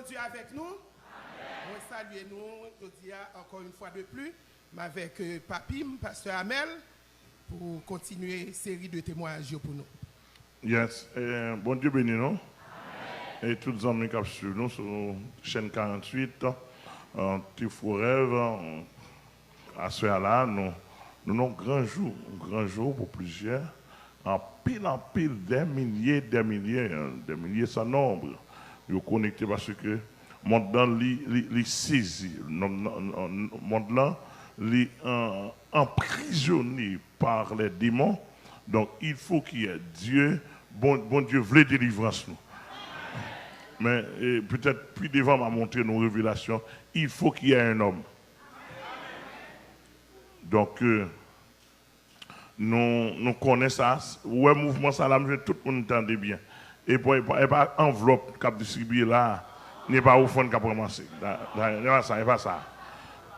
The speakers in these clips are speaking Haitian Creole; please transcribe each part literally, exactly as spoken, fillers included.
Dieu avec nous. Mwen salye nou jodi a, encore une fois de plus, m avèk, euh, papi m, pastè Amel, pou kontinye seri de temwayaj yo pou nou. Yes, eh, Bondye beni nou. E tout zanmi k ap swiv nou sou chèn karanntuit, eh, Ti Fou Rèv, eh, aswè a la, nou, nou nan yon gran jou, yon gran jou pou plizyè, anpil, anpil, dè milye, dè milye, dè milye san nonb, yo konekte paske mond lan, li, li, li sezi. Mond lan, li, eh, anprizone par les démons. Donc, il faut qu'il y ait Dieu. Bon, Bondye vle delivrans nou. Men, eh, petèt, pi devan, m a montre nou revelasyon. Il faut qu'il y ait un homme. Donk, eh, nou, nou konnen sa. Ou wè mouvman sa la, m vle tout moun tande byen. E pa, e pa, e pa anvlòp k ap distribiye la a, ni pa ofrann k ap ranmase. Da, da, e pa sa, e pa sa.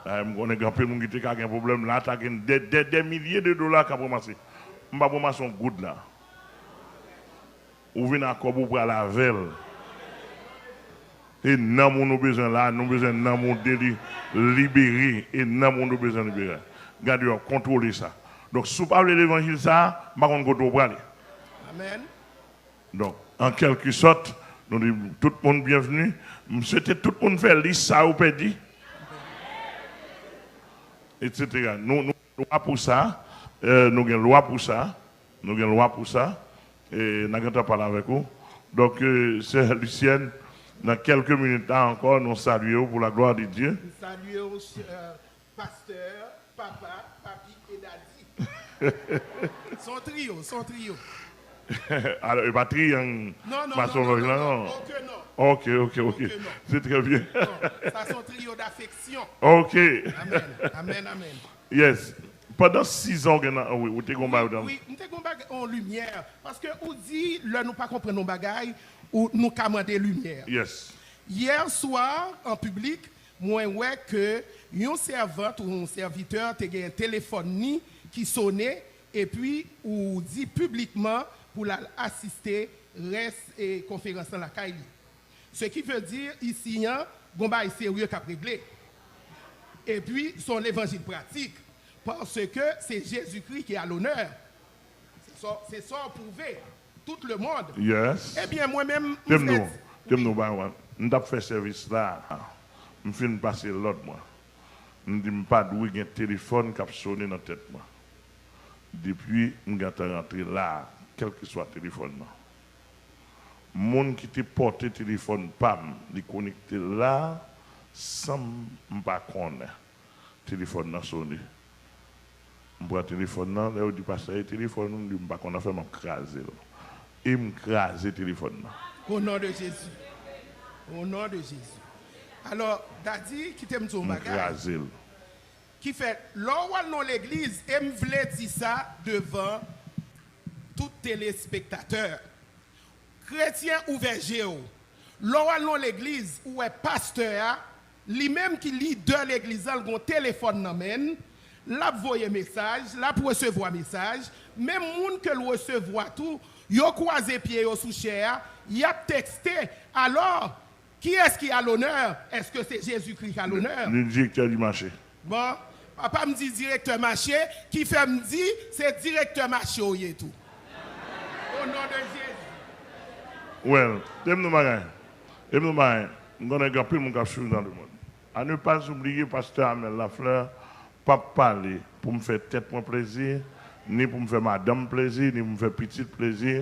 Da, m konnen gen anpil moun ki te ka gen pwoblèm la, ta gen dè, dè, dè milye de dola k ap ranmase. M p ap ranmase yon goud la. Ou vin ak kòb ou pral avè l. E nanm ou nou bezwen la, nou bezwen nanm ou deli-, libere. E nanm ou nou bezwen libere. Gade yo ap kontwole sa. Donk, si w pa vle levanjil sa a, m pa konn kote w prale. Amèn. Donk, an kèlkesòt, nou di tout moun byenvni. M swete tout moun fè lis sa yo pèdi, etsetera. Nou, nou gen lwa pou sa. Eh, nou gen lwa pou sa. Nou gen lwa pou sa. E n a gentan pale avèk ou. Donk, eh, sè Lucienne, nan kèlke minit la ankò, nou salye w pour la gloire de Dieu. M salye w, eh, pastè, papa, papi e dadi. Se yon triyo, se yon triyo. Alò, e pa triyang masonlòj la, non? Oke, non. Oke, oke, oke. Se trè byen. Non, sa se yon triyo d'affection. Oke. Amèn, amèn, amèn. Yes. Pandan sizan ou gen nan, wi, ou te gon bagay ou te... Wi, m te gon bagay, yon limyè. Paske ou di, lè nou pa konprann yon bagay, ou, nou ka mande limyè. Yes. Yè swa, an piblik, mwen wè ke yon sèvant ou yon sèvitè te gen telefòn ni ki sone, epi ou di piblikman pou l al asiste rès, e, konferans lan lakay li. Ce qui veut dire, isi an, gon bagay serye k ap regle. Epi, se yon levanjil pratik. Paske se Jezikri ki a lonè. Se sa, se sa w pwouve tout le monde. Yes. Ebyen, mwen menm, m fè... Te m di w, te m di w, bay mwen, m t ap fè sèvis la. M fin pase lòd mwen. M di m pa dwe gen telefòn k ap sone nan tèt mwen. Depi m gentan rantre la, kèlkeswa telefòn nan. Moun ki te pòte telefòn pa m, li konekte la, san m pa konnen. Telefòn nan sone. M pran telefòn nan, lè yo di pastè, e telefòn ou? M di m pa konn afè m, m ap kraze l. E m kraze telefòn nan. Au nom de Jésus. Au nom de Jésus. Alò, Dadi, kite m di w yon bagay. M kraze l. Ki fè, lè w al nan legliz, e m vle di sa devan tout telespektatè, kretyen, ouvè je w. Lè w al nan legliz, ou wè pastè a, li menm ki lidè legliz la, l gen yon telefòn nan men l, l ap voye mesaj, l ap resevwa mesaj, menm moun ke l resevwa tou, yo kwaze pye yo sou chè a, y ap tekste. Alò, kiyès ki a lonè? Èske se Jezikri ki a lonè? Li direktè di mache. Bon, papa m di direktè mache, ki fè m di se direktè mache w ye tou. Au nom de Jésus. Well, te m nou bagay. Te m nou bagay. M konnen gen anpil moun k ap swiv nan lemonn. À ne pas oublier, pastè Amel Lafleur p ap pale pou m fè tèt mwen plezi, ni pou m fè madanm plezi, ni pou m fè pitit plezi,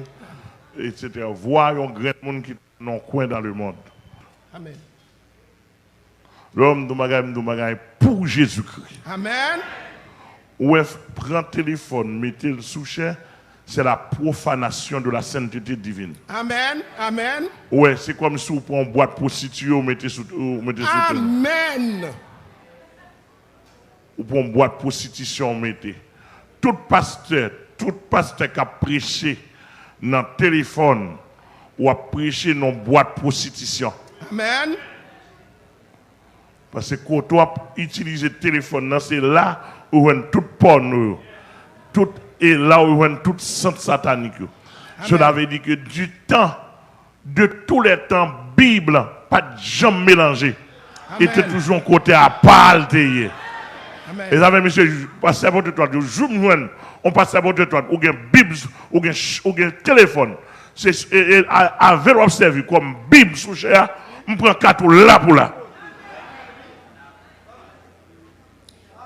etsetera. Vwa yon grenn moun ki nan yon kwen dans le monde. Amèn. Lè m di yon bagay, m di yon bagay pou Jezikri. Amèn. Ou wè, pran telefòn, mete l sou chè, c'est la profanation de la sainteté divine. Amèn, amèn. Ou wè, se kòmsi ou pran yon bwat pwostitiye, ou mete sou, ou mete sou tèt. Amèn. Ou pran yon bwat pwostitisyon ou mete. Tout pastè, tout pastè k ap preche nan telefòn, w ap preche nan yon bwat pwostitisyon. Amèn. Paske kote w ap itilize telefòn nan, se la ou jwenn tout pòno yo. Tout, e la ou jwenn tout sant satanik yo. Amèn. Cela veut dire que du temps, de tous les temps, Bib pa t janm melanje. Li te toujou yon kote apa l te ye. E sa fè misye, pastè Potetwad, yon jou m jwenn yon pastè Potetwad, ou gen Bib, ou gen, ou gen telefòn, se, e, e, a, avè l w ap sèvi kòm Bib sou chè a, m pran kat ou la pou la.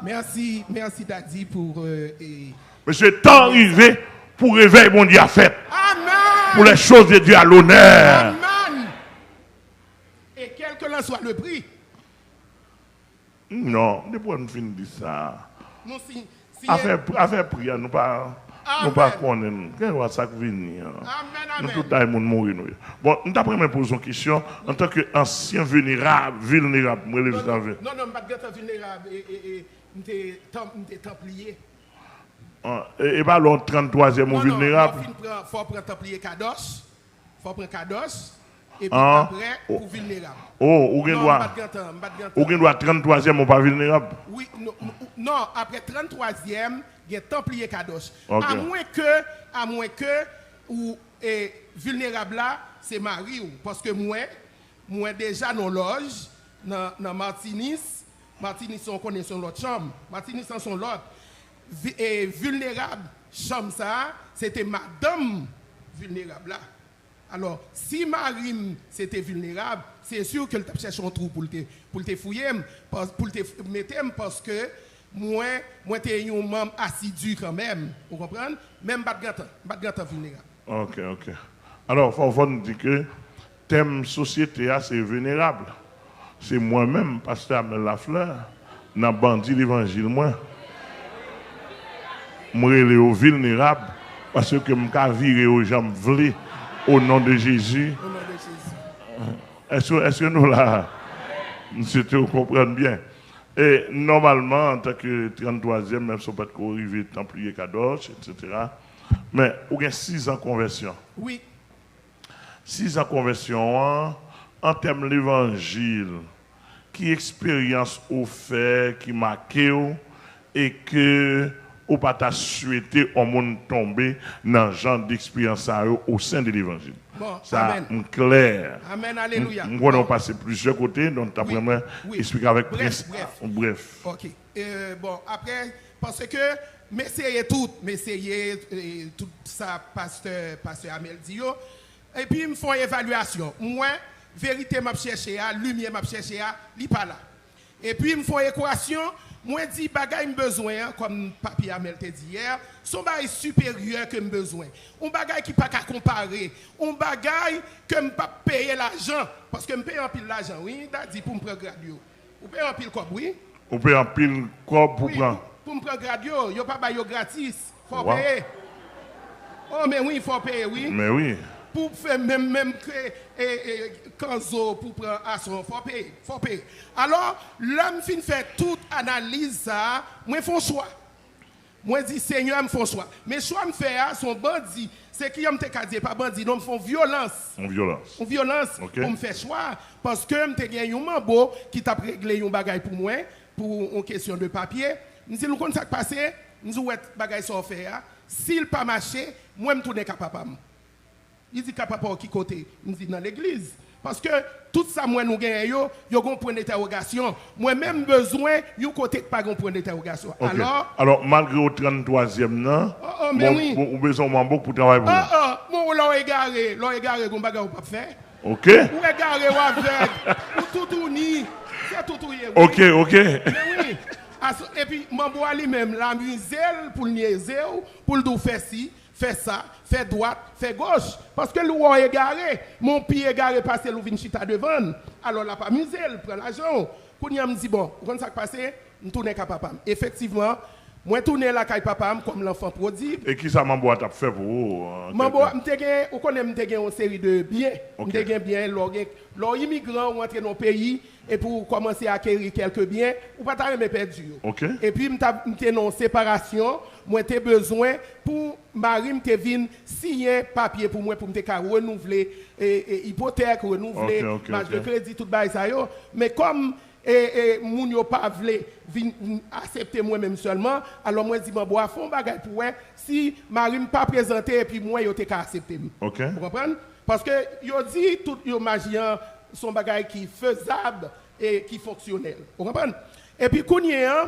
Mèsi, mèsi Daddy pou. Mesye, tan rive pou revèy Bondye a fèt. Pou les choses de Dieu à l'honneur. E kèlkelanswa le pri. Non, depi wè m fin di sa. Afè pri a nou pa, nou pa konnen. Kèlkeswa sa k vini an. Nou tout ay moun mouri nou ye. Bon, m t ap renmen poze yon kesyon antanke ansyen venerab, vilnerab, m rele l sa vle. Non, non, m pa t gentan vilnerab. M te, m te tanpliye. E pa lè w tranntwazyèm ou vilnerab? Non, non, lè w fin pran, fò w pran tanpliye kadòs, fò w pran kadòs, epi apre ou vilnerab. Oh, ou gen dwa, ou gen dwa tranntwazyèm ou pa vilnerab? Wi, non, apre tranntwazyèm, gen tanpliye kadòs. Amwenke, amwenke ou vilnerab la, se mari w, paske mwen, Mwen deja nan lòj, nan, nan Martinis. Martinis, ou konnen se yon lòt chanm. Martinis lan se yon lòt. Vi, e, vilnerab, chanm sa a, se te madanm vilnerab la. Alò, si mari m se te vilnerab, se si ke l t ap chèche yon twou pou l te, pou l te fouye m, pou l te mete m, paske mwen, mwen te yon manm asidi kanmenm. Ou konprann? Men m pa t gentan, m pa t gentan vilnerab. Ok, ok. Alò, fò, fò n di ke tèm sosyete a se venerab. Se mwen menm, pastè Amel Lafleur, nan bandi levanjil mwen, m rele yo vilnerab, paske m ka vire yo jan m vle, o non de Jezi. Èske, èske nou la? M swete w konprann byen. E nòmalman, antanke tranntwazyèm, menm si w pa t ko rive tanpliye kadòch, etsetera, men ou gen sizan konvèsyon. Wi. Sizan konvèsyon an, an tèm levanjil, ki eksperyans ou fè ki make w e ke ou pa ta swete yon moun tonbe nan jan de eksperyans sa yo o sen de levanjil? Sa, m klè. M konnen w pase plizyè kote, donk, ta pran mwen eksplike avèk prens. Brèf. Bon, apre, paske m eseye tout, m eseye tout sa pastè, pastè Amel di yo. Epi m fè yon evalyasyon. M wè verite m ap chèche a, limyè m ap chèche a, li pa la. Epi m fè yon ekwasyon, mwen di bagay m bezwen an, kòm Papi Amel te di yè, se yon bagay siperyè ke m bezwen. Yon bagay ki pa ka konpare. Yon bagay ke m p ap peye lajan. Paske m peye anpil lajan, wi, Daddy, pou m pran grad yo. Ou peye anpil kòb, wi. Ou peye anpil kòb pou pran. Wi, pou, pou m pran grad yo, yo pa bay yo gratis. Fò w peye. Oh, men wi, fò w peye, wi. Men wi. Pou w fè menm, menm ke, e, e, kanzo pou pran aswè, fò w peye, fò w peye. Alò, lè m fin fè tout analiz sa a, mwen fè yon chwa. Mwen di, Senyè, m fè yon chwa. Men chwa m fè a, se yon bandi. Se kijan m te ka di, e pa bandi, non, m fè yon vyolans. Yon vyolans. Yon vyolans pou m fè chwa a, paske m te gen yon manbo ki t ap regle yon bagay pou mwen, pou yon kesyon de papye. M di l, ou konn sa k pase? M di, ou wè bagay sa w fè a, si l pa mache, mwen m tounen ka papa m. Li di, ka papa w ki kote? M di, nan legliz. Paske tout sa m wè nou genyen yo, yo gen yon pwen dentèwogasyon. Mwen menm m bezwen yon kote k pa gen yon pwen dentèwogasyon. Alò, alò, malgre w tranntwazyèm nan, ou bezwen yon manbo k pou travay pou ou. Oh, oh, men lè w egare, lè w egare, gen yon bagay ou p ap fè. Ok. Ou egare, w avèg, ou toutouni, se tout ou ye, wi. Ok, ok. Men wi. Epi manbo a li menm, l amize l pou l nyeze w, pou l di w fè si, fè sa, fè dwat, fè goch. Paske l wè w egare, men w pi egare pase l, ou vin chita devan l. Alò, l ap amize l, pran lajan w. Kounye a, m di, bon, ou konn sa k pase? M tounen ka papa m. Efektivman, mwen tounen lakay papa m kòm lanfan pwodig. E kisa manbo a t ap fè pou ou? Manbo a, m te gen, ou konnen m te gen yon seri de byen. M te gen byen, lè w gen, lè w imigran, ou antre nan yon peyi, epi w kòmanse akeri kèlke byen, ou pa ta renmen pèdi yo. Epi m t ap, m te nan yon separasyon, mwen te bezwen pou mari m te vin siyen papye pou mwen, pou m te ka renouvle, e, e, ipotèk, renouvle mach de kredi, tout bagay sa yo. Men kòm, e, e, moun yo pa vle vin aksepte mwen menm sèlman, alò mwen di manbo a fè yon bagay pou wè si mari m pa prezante epi mwen yo te ka aksepte m. Ou konprann? Paske yo di tout yo maji an, Se yon bagay ki fezab e ki fonksyonèl. Ou konprann? Epi kounye a,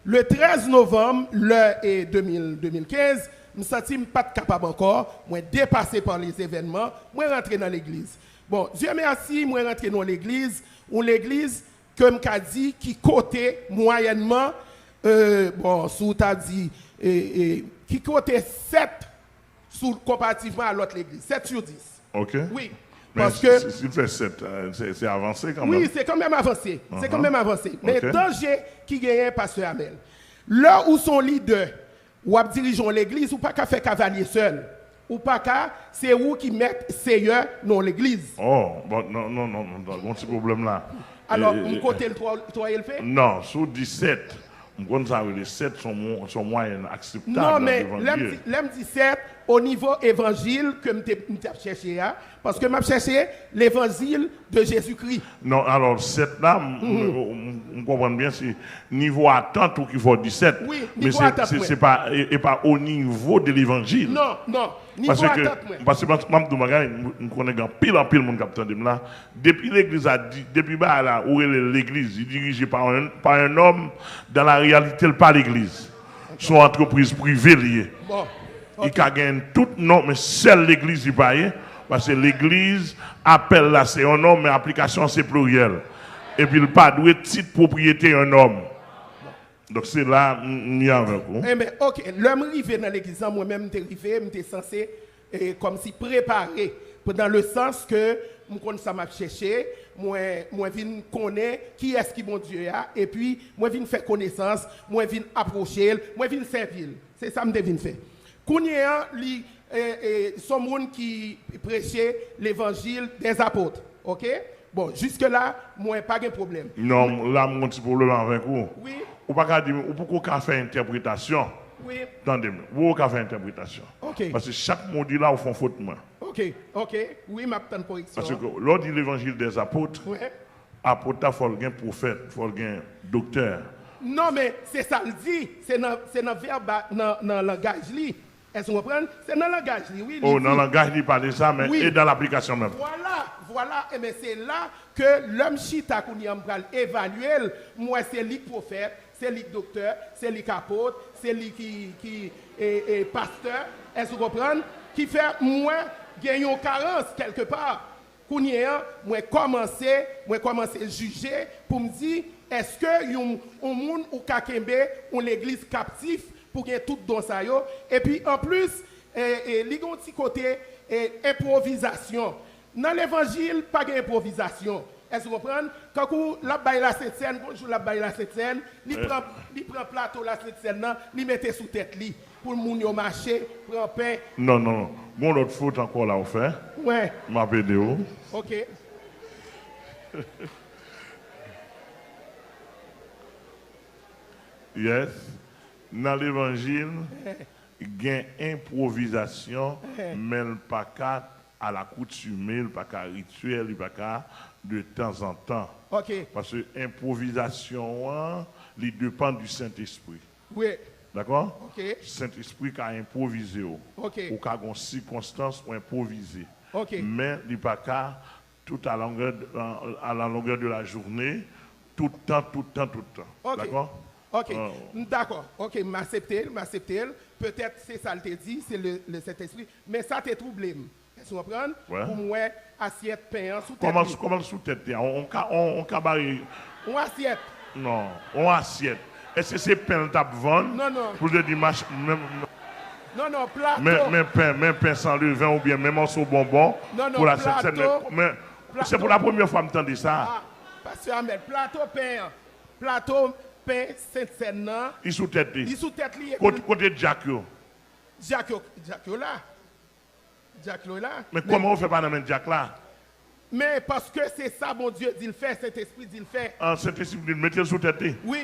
le trèz novanm, lè, e, de mil, de mil kenz, m santi m pa t kapab ankò, mwen depase pa lezevènman, mwen rantre nan legliz. Bon, Dye mèsi, mwen rantre nan yon legliz, yon legliz ke m ka di ki kote mwayènman, e, bon, si w ta di, e, e, ki kote sèt sou konparativman a lòt legliz. Sèt sou dis. Ok. Wi. Men paske si, si l fè sèt, se, se avanse kanmenm. Wi, se kanmenm avanse. Se kanmenm avanse. Men danje ki genyen, pastè Amèl, lè ou se yon lidè, w ap dirije yon legliz, ou pa ka fè kavalye sèl. Ou pa ka, se ou ki mèt seyè nan yon legliz. Oh, bon, non, non, non, non, non, gon ti pwoblèm la. Alò, m kote l twò, twò elve? Non, sou disèt, m konn sa rele sèt, se yon mo-, se yon mwayèn akseptab nan levanjil. Non, men lè m di, lè m di sèt, o nivo evanjil ke m te, m t ap chèche a, paske m ap chèche levanjil de Jezikri. Non, alò, sèt la, m, m, m, m konprann byen, se nivo atant ou ki fè w disèt. Wi, nivo atant mwen. Men se, se, se pa, e, e pa o nivo de levanjil. Non, non, nivo atant mwen. Paske, paske m, m ap di w bagay, m, m konnen gen anpil, anpil moun k ap tande m la. Depi legliz la di, depi bagay la, ou rele l legliz, li dirije pa yon, pa yon nonm, dans la réalité, l pa legliz. Se yon antrepriz prive li ye. Bon. Li ka gen tout non, men sèl legliz li pa ye, paske legliz, apèl la se yon nonm, men aplikasyon an se pliryèl. Epi l pa dwe tit pwopriyete yon nonm. Donk se la m, m ye avèk ou. Enben, ok, lè m rive nan legliz lan, mwen menm m te rive, m te sanse, e, kòmsi prepare, dan le sans ke m konn sa m ap chèche, mwen, mwen vin konnen kiyès ki Bondye a, epi mwen vin fè konesans, mwen vin apwoche l, mwen vin sèvi l. Se sa m te vin fè. Kounye a, li, e, e, se yon moun ki preche levanjil dèzapot, ok? Bon, jiske la, mwen pa gen pwoblèm. Non, la m gon ti pwoblèm avèk ou. Wi. Ou pa ka di m, ou poko ka fè entèpretasyon. Wi. Tande m, ou poko ka fè entèpretasyon. Ok. Paske chak mo w di la, ou fè yon fot mwen. Ok, ok. Wi, m ap tann koreksyon an. Paske lè w di levanjil dèzapot, apot la fò l gen pwofèt, fò l gen doktè. Non, men se sa l di, se nan, se nan vèb, nan, nan langaj li. Èske w konprann? Se nan langaj li, wi, li di. Oh, nan langaj li pale sa, men e dan laplikasyon menm. Vwala, vwala, enben se la ke lè m chita kounye a m pral evalye l, m wè se li k pwofèt, se li k doktè, se li k apot, se li ki, ki, e, e, pastè, èske w konprann? Ki fè m wè gen yon karans kèlkepa. Kounye a, mwen kòmanse, mwen kòmanse jije pou m di, èske yon, yon moun ou ka kenbe yon legliz kaptif pou gen tout don sa yo? Epi anplis, e, e, li gen yon ti kote, e, enpwovizasyon. Nan levanjil, pa gen enpwovizasyon. Èske w konprann? Kankou l ap bay Lasentsèn, gon jou l ap bay Lasentsèn, li pran, li pran plato Lasentsèn nan, li mete sou tèt li. Pou moun yo mache, pran pen. Non, non, non. Gon lòt fot ankò la ou fè. Wen. M ap ede w. Ok. Yes. Nan levanjil, gen enpwovizasyon, men l pa ka alakoutime, li pa ka rityèl, li pa ka de tanzantan. Ok. Paske enpwovizasyon an, li depann di Sentespri. Wi. Dakò? Ok. Sentespri ka enpwovize w. Ok. Ou ka gon sikonstans ou enpwovize. Ok. Men li pa ka tout à longueur de, à la longueur de la journée, tout tan, tout tan, tout tan. Ok. Dakò? Ok. Ah. M dakò. Ok, m aksepte l, m aksepte l. Petèt se sa l te di, se le, le Sentespri. Men sa te twouble m. Èske w konprann? Wi. Pou m wè asyèt pen an sou tèt li. Kòman, kòman l sou tèt li a? On, on ka, on, on kabare. On asyèt. Non, on asyèt. Èske se pen l t ap vann? Non, non. Pou l te di mach, men, non, non, plato. Men, men pen, men pen san leven oubyen men mòso bonbon pou la Sent Sèn. Non, non, plato. Men, men se pou la premyè fwa m tande sa. Ah, pastè Amèl, plato pen an. Plato pen Sent Sèn nan. Li sou tèt li. Li sou tèt li. Kote, kote dyak yo? Dyak yo, dyak yo la. Dyak yo la. Men kòman ou fè pa nan men dyak la? Men paske se sa Bondye di l fè, Sentespri di l fè. Ah, Sentespri di l mete l sou tèt li? Wi.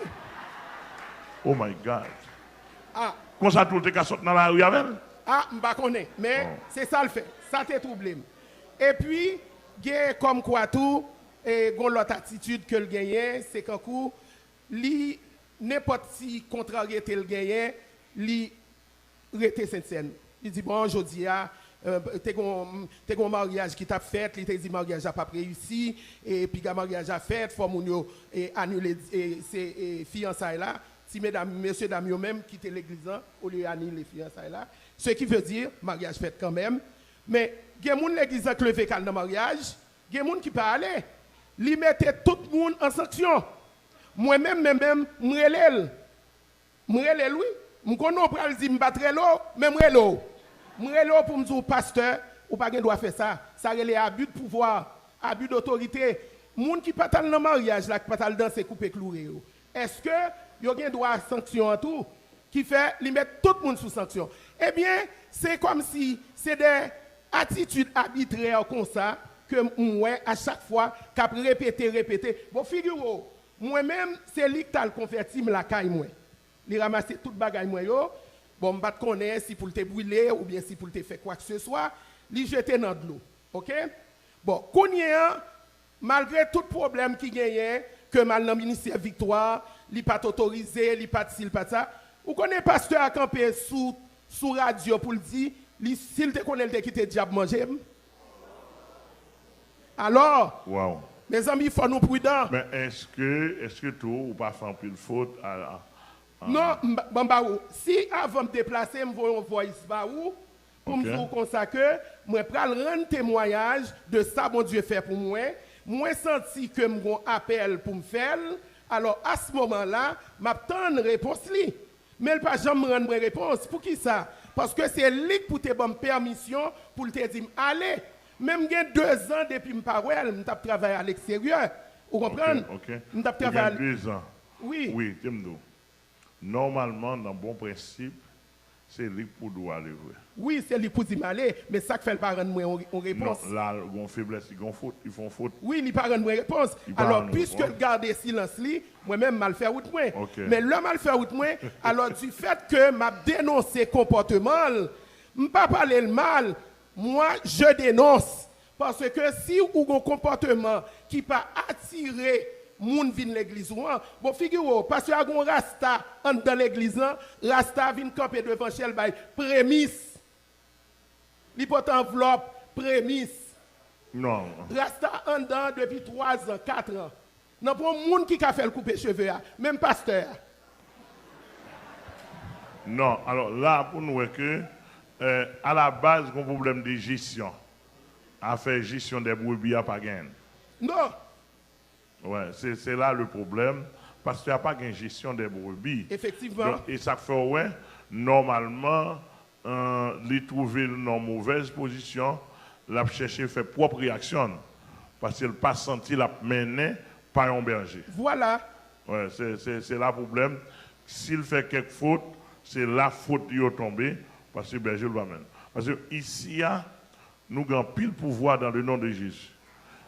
Oh my God. Ah. Konsa tou l te ka sot nan lari avè l? Ah, m pa konnen, men se sa l fè. Sa te twouble m. Epi, gen kòmkwa tou, e, gon lòt atitid ke l genyen, se kankou li, nenpòt ti kontraryete l genyen, li rete Sent Sèn. Li di, bon, jodi a, Euh, te gon, te gon maryaj ki t ap fèt, li te di maryaj la p ap reyisi, e piga maryaj la fèt, fò moun yo e, anile e, se e, fiyansay la. Ti medam, mesye dam yo menm kite legliz lan, olye anile fiyansay la. Ce qui veut dire, maryaj fèt kanmenm. Men, gen moun legliz lan k leve k al nan maryaj, gen moun ki pa ale. Li mete tout moun an sanksyon. Mwen menm, menm, menm, m rele l. M rele l, wi. M konnen w pral di m pa t rele w, men m rele w. M rele w pou m di w, pastè, ou pa gen dwa fè sa. Sa rele abi de pouvwa, abi dotorite. Moun ki pa t al nan maryaj la, ki pa t al danse koupe kloure yo, èske yo gen dwa a sanksyon an tou? Ki fè li met tout moun sou sanksyon. Ebyen, se kòmsi se de atitid abitrè konsa ke m wè a chak fwa k ap repete, repete. Bon, figire w, mwen menm, se li k t al konvèti m lakay mwen. Li ranmase tout bagay mwen yo. Bon, m pa t konnen si pou l te brile oubyen si pou l te fè kwakseswa. Li jete nan dlo. Oke? Bon, kounye a, malgre tout pwoblèm ki genyen, ke m al nan ministè Viktwa, li pa t otorize, li pa t si, li pa t sa. Ou konnen pastè a kanpe sou, sou radyo pou l di, li, si l te konnen, l te kite dyab manje m. Alò, Waw. Mezanmi, fò nou pridan. Men èske, èske tou ou pa fè anpil fot a, a, a Non, m ba- ban m ba ou. Si avan m deplase, m voye yon voice ba ou, pou m Ok. di w konsa ke mwen pral rann temwayaj de sa Bondye fè pou mwen. Mwen santi ke m gon apèl pou m fè l. Alò, a s moman la, m ap tann repons li. Men l pa janm rann mwen repons. Poukisa? Paske se li k pou te ban m pèmisyon pou l te di m ale. Men m gen dezan depi m pa wè l, m t ap travay aleksteryè. Ou konprann? Ok, ok. M t ap Ou travay gen al- dezan. Wi. Wi, te m di w. Nòmalman, nan bon prensip, se li k pou di w ale vre. Wi, se li k pou di m ale, men sa k fè l pa rann mwen yon, yon repons. Non, la, l gon feblès, li gon fot, li fè yon fot. Wi, li pa rann mwen repons. Li pa Alò, rann piske repons. L gade silans li, mwen menm, m al fè wout mwen. Ok. Men lè m al fè wout mwen, alò, du fait que m ap denonse konpòteman l, m pa pale l mal, moi, je dénonce. Paske si ou gon konpòteman ki pa atire moun vin legliz ou an, bon, figire w, pastè a gon rasta anndan legliz lan, rasta a vin kanpe devan chè l bay premis. Li pote anvlòp, premis. Non. Rasta anndan depi twa zan, kat an. Nan pran moun ki ka fè l koupe cheve a, menm pastè a. Non, alò, la, pou nou wè ke, eh, a la baz, gon pwoblèm de jesyon. Afè jesyon dè brebi a pa genyen. Non. Wè, se, se la le pwoblèm. Pastè a pa gen jesyon dè brebi. Efektivman. Donk, e sa k fè w wè, nòmalman, eh, li twouve l nan movèz pozisyon, l ap chèche fè pwòp reyaksyon l. Paske l pa santi l ap mennen pa yon bèje. Vwala. Wè, se, se, se la pwoblèm. Si l fè kèk fot, se la fot li yo tonbe, paske bèje l pa mennen. Paske isi a, nou gen anpil pouvwa dans le nom de Jésus.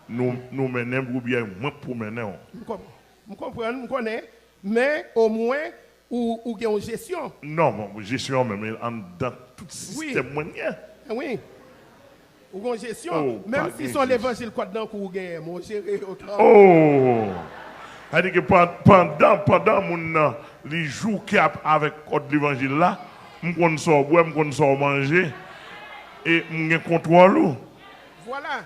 Nou, nou mennen brebi a, mwen pou mennen w. M konp-, m konprann, m konnen, men omwen, ou, ou gen yon jesyon. Non, bon, jesyon an menm, anndan tout Wi. Sistèm mwen gen. Wi. Ou gon jesyon. Oh, Menm pa si gen se yon jesyon. Levanjil kòd nan kou ou genyen, men w jere yo kanmenm. Oh! Sa di ke pan-, pandan, pandan moun nan, li jouke ap, avèk kòd levanjil la, m konn sa w bwè, m konn sa w manje, e m gen kontwòl ou. Vwala.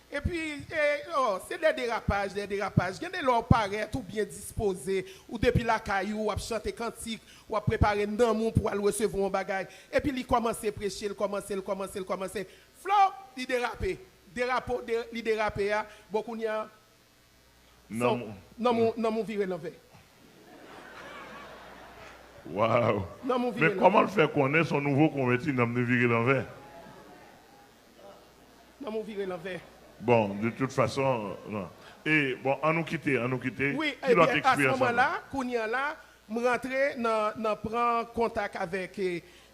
Epi, e, oh, se de derapaj, de derapaj. Gen de lè w parèt, ou byen dispoze, ou depi lakay ou, w ap chante kantik, w ap prepare nanm ou pou al resevwa yon bagay. Epi li kòmanse preche, l kòmanse, l kòmanse, l kòmanse. Flop, li derape. Derape, de-, li derape a. Bon, kounye a, Nanm ou, nanm ou, nanm ou vire lanvè. Waw. Nanm ou vire Men lanvè. Kòman l fè konnen se yon nouvo konvèti, nanm li vire lanvè? Nanm ou vire lanvè. Bon, de tout fason, non. E, bon, an nou kite, an nou kite. Wi, Ki lòt ebyen, a s eksperyans moman ankò? La, kounye a la, m rantre nan, nan pran kontak avèk, e,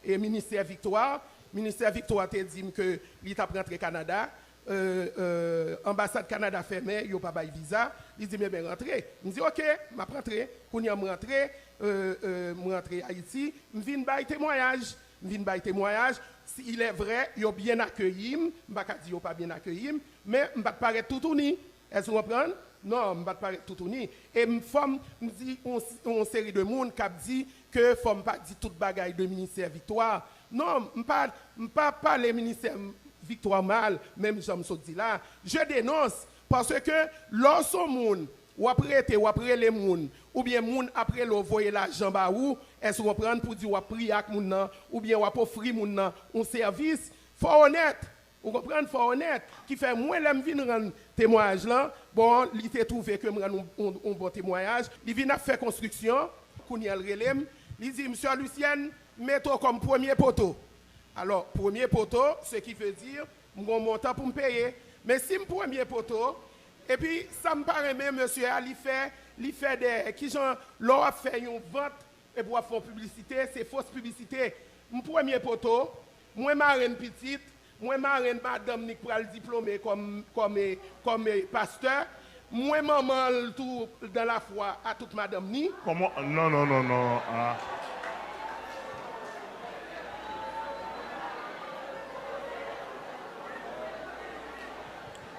e, ministè Viktwa. Ministè Viktwa te di m ke li t ap rantre Kanada. Euh, euh, anbasad Kanada fèmen, yo pa bay viza. Li di m, "Ebyen, rantre." M di, "Oke, m ap rantre." Kounye a, m rantre, euh, euh, m rantre Ayiti. M vin bay temwayaj. M vin bay temwayaj. Si, il est vrai, yo byen akeyi m. M pa ka di yo pa byen akeyi m, men m pa t parèt toutouni. Èske w konprann? Non, m pa t parèt toutouni. E m, fò m, m di yon, yon seri de moun k ap di ke fò m pa di tout bagay de ministè Viktwa. Non, m pa, m pa pale ministè Victoire mal, menm jan m sot di la. Je dénonce, paske lè w se yon moun, w ap rete, w ap rele moun, oubyen moun ap rele w voye lajan ba ou, èske w konprann, pou di w ap priye ak moun nan, oubyen w ap ofri moun nan yon sèvis, fò w onèt. Ou konprann? Fò w onèt. Kifè, mwen, lè m vin rann temwayaj lan, bon, li te twouve ke m rann yon, yon, yon bon temwayaj. Li vin ap fè konstriksyon, kounye a l rele m, li di, "Mesye Lucien, m mete w kòm premye poto." Alò, premye poto, ce qui veut dire, m gen yon montan pou m peye. Men si m premye poto, epi sa m pa renmen, mesye a, li fè, li fè de, kijan, lè w ap fè yon vant, epi w ap fè yon piblisite, se fos piblisite. M premye poto, mwen marenn pitit, mwen marenn madanm ni k pral diplome kòm, kòm, eh, kòm, eh, pastè, mwen manman l tou dans la foi a tout madanm ni. Kòman? Non, non, non, non. Ah.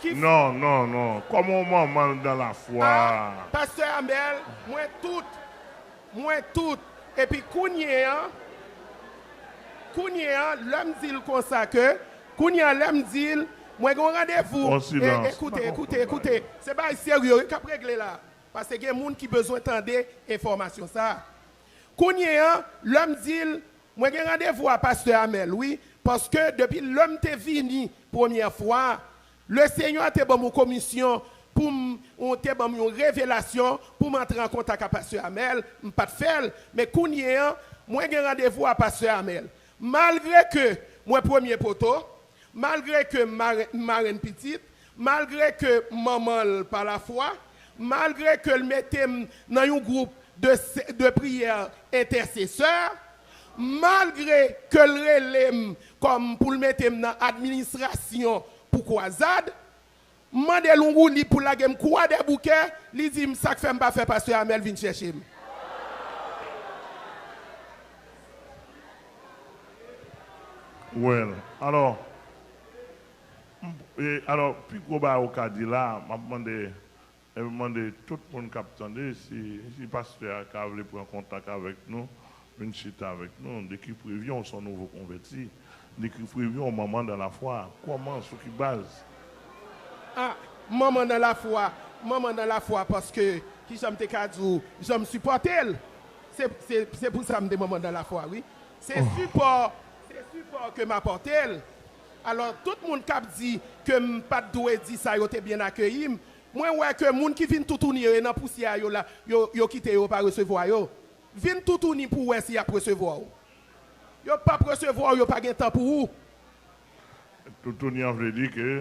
Ki f- Non, non, non. Kòman w manman l dans la foi? Ah, pastè Amèl, mwen tout, mwen tout. Epi kounye an, kounye an, lè m di l konsa ke, kounye an, lè m di l, mwen gen yon randevou. Bon, silans. E, ekoute, ekoute, ekoute. Se bagay serye, wi, k ap regle la. Paske gen moun ki bezwen tande enfòmasyon sa a. Kounye an, lè m di l, mwen gen randevou a pastè Amèl, wi, paske depi lè m te vini premyè fwa, Lesenyè te ban m yon komisyon pou m, ou te ban m yon revelasyon pou m antre an kontak ak pastè Amèl, m pa t fè l, men kounye an, mwen gen randevou a pastè Amèl. Malgre ke mwen premye poto, malgre ke m mare-, m marenn pitit, malgre ke m manman l pa lafwa, malgre ke l mete m nan yon gwoup de se-, de priyè entèsesè, malgre ke l rele m kòm pou l mete m nan administrasyon pou kwazad, m mande l yon woulib pou lage m Kwadèboukè, li di m sa k fè m pa fè pastè Amèl vin chèche m. Well, alò, m, e, alò, pi gwo bagay ou ka di la, m ap mande, e, m mande tout moun k ap tande, si, si pastè a ka vle pran kontak avèk nou, vin chita avèk nou, de ki prevyon w se yon nouvo konvèti, de ki prevyon w manman dan lafwa, kòman, sou ki baz? Ah, manman dan lafwa, manman dan lafwa, paske, kijan m te ka di w, jan m sipòte l, se, se, se pou sa m te manman dan lafwa, wi. Se sipò, se sipò ke m apòte l. Alò, tout moun k ap di ke m pa t dwe di sa, yo te byen akeyi m. Mwen wè ke moun ki vin toutouni yo, e nan pousyè a yo la, yo, yo kite yo pa resevwa yo. Vin toutouni pou w wè si y ap resevwa w. Yo p ap resevwa w, yo pa gen tan pou ou. Toutouni an vle di ke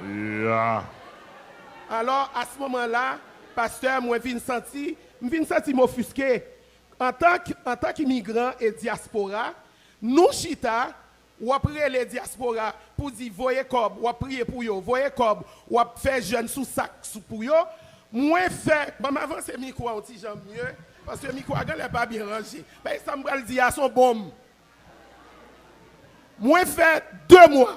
Ya. Alò, a se moman la, pastè, mwen vin santi, m vin santi m ofiske. Antan k, antan k imigran e dyaspora, nou chita, w ap rele dyaspora pou di voye kòb, w ap priye pou yo, voye kòb, w ap fè jèn sou sak sou, pou yo. Mwen fè, ban m avanse mikwo a yon ti jan mye, paske mikwo a genlè pa byen ranje. Paske sa m pral di a se yon bonm. Mwen fè de mwa,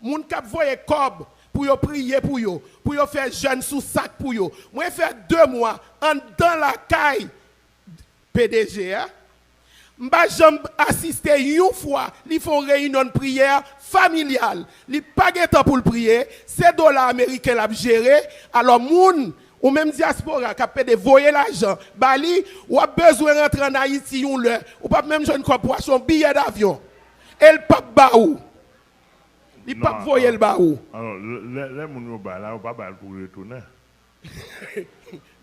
moun k ap voye kòb pou yo priye pou yo, pou yo fè jèn sou sak pou yo. Mwen fè de mwa anndan lakay P D G a. M pa janm asiste yon fwa li fè yon reyinyon priyè familyal. Li pa gen tan pou l priye, se dola ameriken l ap jere. Alò, moun, ou menm dyaspora k ap pede voye lajan ba li, w ap bezwen rantre ann Ayiti yon lè, ou p ap menm jwenn kòb pou achte yon biyè davyon. E l p ap ba ou. Li p ap voye l ba ou. Alò, lè, lè, lè moun yo bay la, yo pa bay l pou retounen.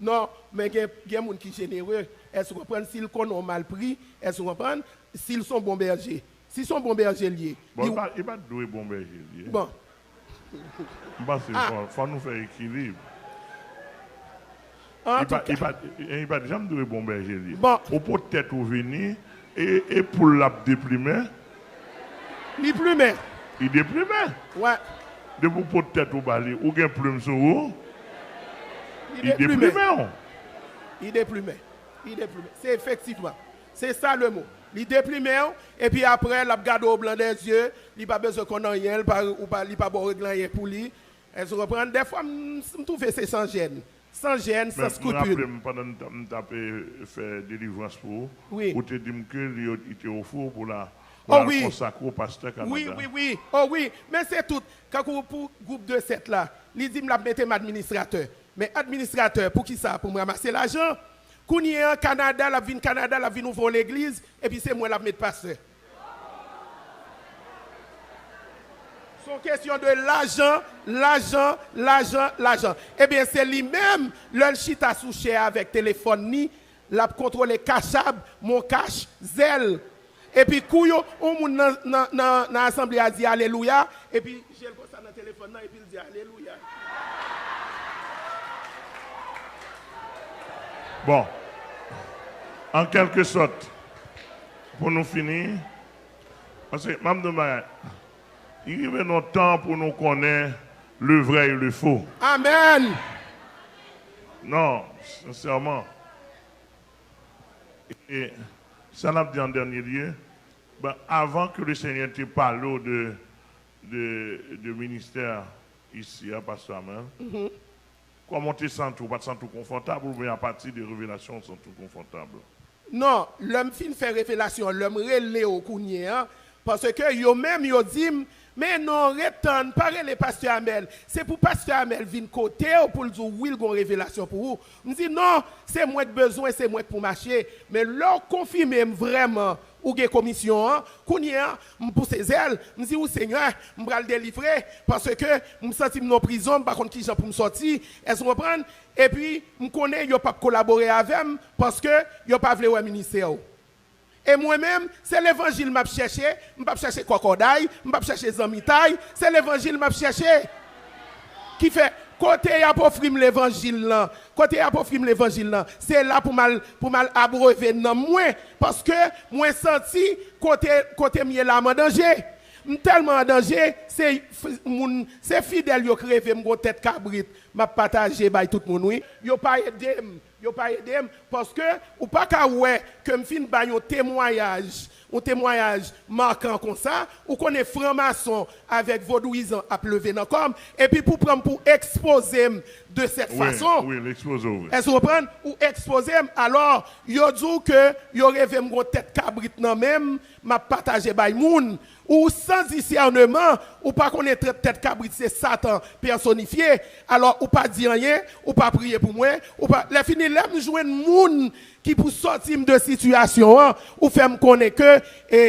Non, men gen, gen moun ki jenere. Èske w konprann? Si l konnen w mal pri, èske w konprann? Si l se yon bon bèje. Si se yon bon bèje l ye. Bon, li pa, li pa t dwe bon bèje l ye. Bon. M panse fò, fò nou fè ekilib. Li pa, li pa, li pa t janm dwe bon bèje li. Bon. Ou pot tèt ou vini, e, e poul l ap deplimen. Li plimen. Li deplimen. Wè. Depi ou pot tèt ou ba li, ou gen plim sou ou. Li deplimen w. Li deplimen. Li deplimen. Se efektivman. Se sa le mo. Li deplimen w, epi apre, l ap gade w blan dèzye, li pa bezwen konn anyen, li pa, ou pa, li pa ba w regle anyen pou li. Èske w konprann? Dèfwa, m, m twouve se san jèn. San jèn, san Men, mwen raple scrupule. M, pandan m t ap, m t ap, eh, fè delivrans pou ou, Wi. ou te di m ke li, li te ofri w pou la, pou Oh al wi. Konsakre w pastè Wi, Kanada. wi, wi. Oh wi. Men se tout. Kankou pou gwoup de sèt la, li di m l ap mete m administratè. Men administratè, pou ki sa? Pou m ranmase lajan? Kounye an, Kanada, l ap vin Kanada, l ap vin ouvri yon legliz, epi se mwen l ap met pastè. Se yon kesyon de lajan, lajan, lajan, lajan. Ebyen, se li menm, lè l chita sou chè avèk telefòn ni, l ap kontwole Cash App, Mon Cash, Zelle. Epi kou yon, yon moun nan, nan, nan, nan asanble a di alelouya, epi je l konsa nan telefòn nan, epi l di alelouya. Bon. An kèlke sòt, pou nou fini, paske m ap di w yon bagay, li rive nan tan pou nou konnen le vrai et le faux. Amèn. Non, sensèman. E sa n ap di an dènye lye, ben, avan ke le Senyè te pale w de, de, de ministè isi a, Pastè Amel, kòman w te santi w? Ou pa t santi w konfòtab oubyen apati de revelasyon w santi w konfòtab? Non, lè m fin fè revelasyon, lè m rele w kounye an, paske yo menm yo di m, men non, ret tann, pa rele Pastè Amel. Se pou Pastè Amel vin kote w pou l di w wi l gon revelasyon pou ou. M di non, se mwen k bezwen, se mwen k pou mache. Men lè w konfime m vrèman ou gen komisyon an, kounye an, m pouse zèl, m di w Senyè, m pral delivre, paske m santi m nan prizon, m pa konn kijan pou m sòti. Èske w konprann? Epi, m konnen yo p ap kolabore avè m, paske yo pa vle wè ministè w. E mwen menm, se levanjil m ap chèche, m p ap chèche kòkòday, m p ap chèche zanmitay, se levanjil m ap chèche. Ki fè, kote y ap ofri m levanjil lan, kote y ap ofri m levanjil lan, se la pou m al, pou m al abreve nanm mwen, paske mwen santi kote, kote m ye la m an danje. M tèlman an danje, se f- moun, se fidèl yo k reve m gon tèt kabrit, m ap pataje bay tout moun wi. Yo pa ede m, yo pa ede m, paske ou pa ka wè ke m fin bay yon temwayaj, yon temwayaj makan konsa, ou konnen franmason avèk vodouyizan ap leve nan kò m, epi pou pran m pou ekspoze m de sèt Wi, fason. Wi, l ekspoze w vre. Èske w konprann? Ou ekspoze m. Alò, yo di w ke yo reve m gon tèt kabrit nan men m, m ap pataje bay moun. Ou san disèneman, ou pa konnen tèt, tèt kabrit se Satan pèsonifye. Alò, ou pa di anyen, ou pa priye pou mwen, ou pa, lè fini, lè m jwenn moun ki pou sòti m de sitiyasyon an, ou fè m konnen ke, e,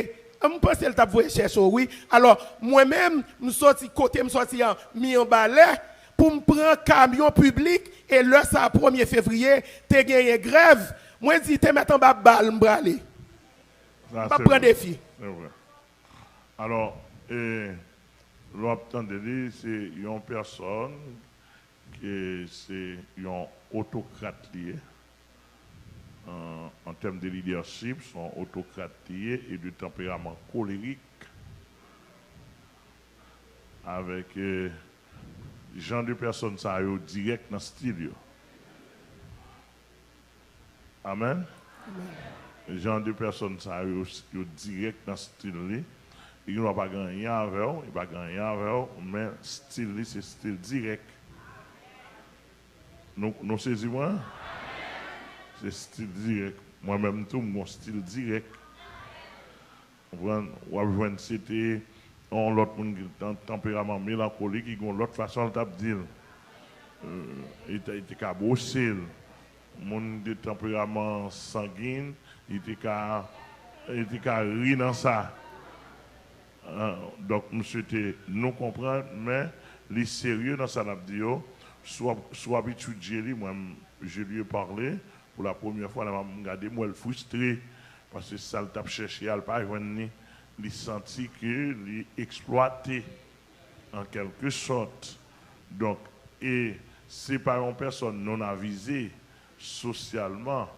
m panse l t ap voye chèche w, wi. Alò, mwen menm, m sòti kote m sòti an, Mibalè, pou m pran kamyon piblik, e lè sa a, premye fevriye, te genyen grèv. Mwen di, te mèt anba bal, m prale. M p ap pran defi. Se vre. Alò, e, lè w ap tande li, se yon pèsòn ke se yon otokrat li ye. An, an tèm de lidèchip, se yon otokrat li ye e de tanperaman kolerik. Avèk, e, jan de pèsòn sa yo dirèk nan stil yo. Amèn. Jan de pèsòn sa yo, yo dirèk nan stil li. Li gendwa pa gen anyen avè w, li pa gen anyen avè w, men stil li se stil dirèk. Nou, nou sezi mwen? Se stil dirèk. Mwen menm tou, m gon stil dirèk. Konprann? W ap jwenn se te yon lòt moun ki tan- tanperaman melankolik, ki gon lòt fason l t ap di l. E, li te, li te ka bwose l. Moun de tanperaman sangin, li te ka, li te ka ri nan sa. An, donk, m swete nou konprann, men li serye nan sa l ap di yo. Si w ap, si w ap etidye li, mwen, m, je lui ai parlé pour la première fois, la, m gade, m wè l fristre, paske sa l t ap chèche a, l pa jwenn li. Li santi ke li eksplwate, an kèlke sòt. Donk, e se pa yon pèsòn non avize sosyalman,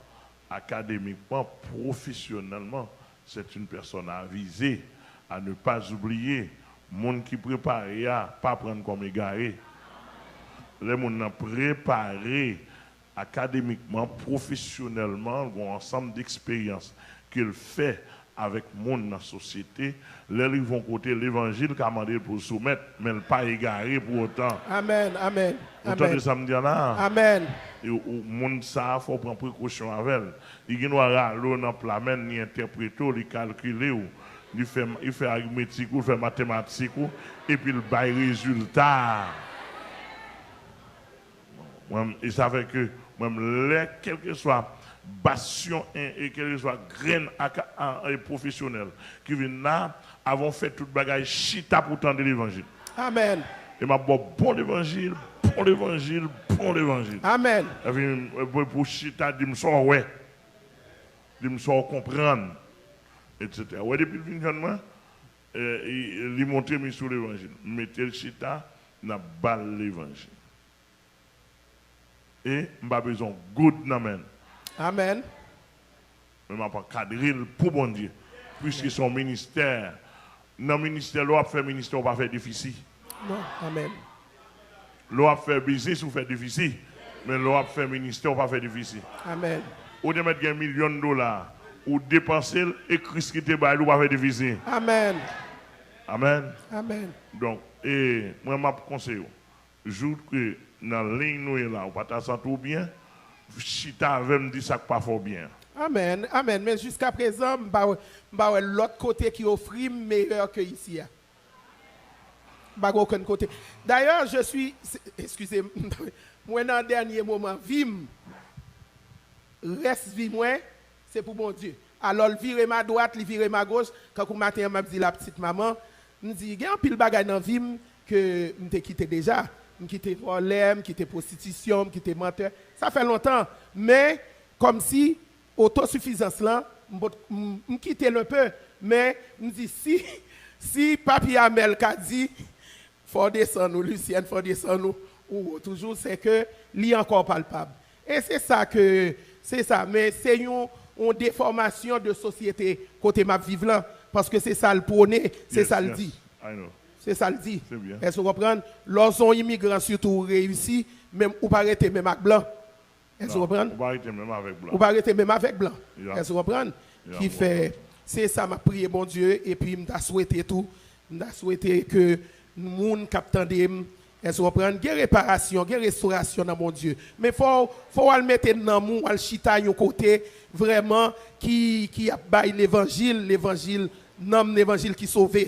akademikman, pwofesyonèlman. C'est une personne avisée, à ne pas oublier. Moun ki prepare a, pa pran l kòm egare. Lè moun nan prepare akademikman, pwofesyonèlman, l gon ansanm de eksperyans ke l fè avèk moun nan sosyete. Lè l rive yon kote, levanjil ka mande l pou l soumèt, men l pa egare pou otan. Amèn, amèn, Ou tande amèn, sa m di a la? Amèn. E ou, moun sa a, fò w pran prekosyon avè l. Li gen dwa rale w nan pla, men li entèprete w, li kalkile w, li fè, li fè aritmetik ou, li fè matematik ou, epi l bay rezilta a. Mwen, e sa fè ke mwen, lè kèlkeswa basyon e, e kèlkeswa grenn a, a, e pwofesyonèl ki vin la, avan w fè tout bagay, chita pou w tande levanjil. Amèn. E m ap ba w bon levanjil, bon levanjil, bon levanjil. Amèn. Epi, pou, pou chita, di m sa w wè. Di m sa w konprann, etsetera. Ou wè, depi l vin jwenn mwen, e, li montre m sou levanjil. M mete l chita, n ap ba l levanjil. E m pa bezwen yon goud nan men l. Amèn. Men m ap ankadre l pou Bondye. Piske se yon ministè. Nan ministè, lè w ap fè ministè, ou pa fè defisi. Non, amèn. Lè w ap fè biznis, ou fè defisi. Men lè w ap fè ministè, ou pa fè defisi. Amèn. Ou te mèt gen milyon dola, ou depanse l, e Kris ki te bay li, ou pa fè defisi. Amèn. Amèn. Amèn. Donk, e, mwen, m ap konseye w. Jou ke nan liy nou ye la, ou pa ta santi w byen, chita avè m, di sa k pa fè w byen an. Amèn, amèn. Men jiskaprezan, m pa wè, m pa wè lòt kote ki ofri m meyè ke isi a. M pa gen okenn kote. Dayè, je suis, eskize m, mwen nan dènye moman vi m, rès vi mwen, se pou Bondye. Alò, l vire m adwat, li vire m agoch. Kankou maten an, m ap di lapitit manman, m di, gen anpil bagay nan vi m ke m te kite deja. M kite vòlè, m kite pwostitisyon, m kite mantè. Sa fè lontan. Men, kòmsi, otosifizans lan, m pot, m, m kite l enpe. Men, m di, si, si Papi Amèl ka di, fò w desann ou, Lucienne, fò w desann ou, ou wo toujou, se ke li ankò palpab. E se sa ke, se sa, men se yon, yon defòmasyon de sosyete kote m ap viv lan, paske se sa l pwone, se sa l di. Se sa l di. Èske w konprann? Lè w se yon imigran, sitou ou reyisi, men ou pa rete menm ak blan. Èske w konprann? Ou pa rete menm avèk blan. Ou pa rete menm avèk blan. Èske w konprann? Ki fè, se sa m ap priye Bondye, epi m ta swete tou, m ta swete ke moun k ap tande m, èske w konprann? Gen reparasyon, gen restorasyon nan Bondye. Men fò, fò w al mete nanm ou, al chita yon kote, vrèman, ki, ki ap bay levanjil, levanjil nanm, levanjil ki sove.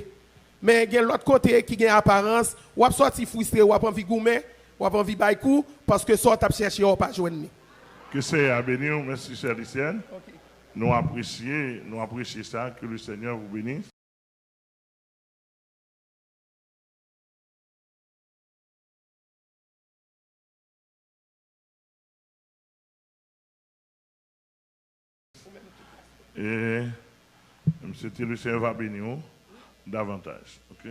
Men gen lòt kote ki gen aparans, w ap sòti fristre, w ap anvi goumen, w ap anvi bay kou, paske sa w t ap chèche a, w pa jwenn li. Ke Seyè a beni w, mèsi sè Lisyèn. Nou apresye, nou apresye sa, ke le Seigneur vous bénisse. E m swete Lesenyè va beni w davantaj. Ok?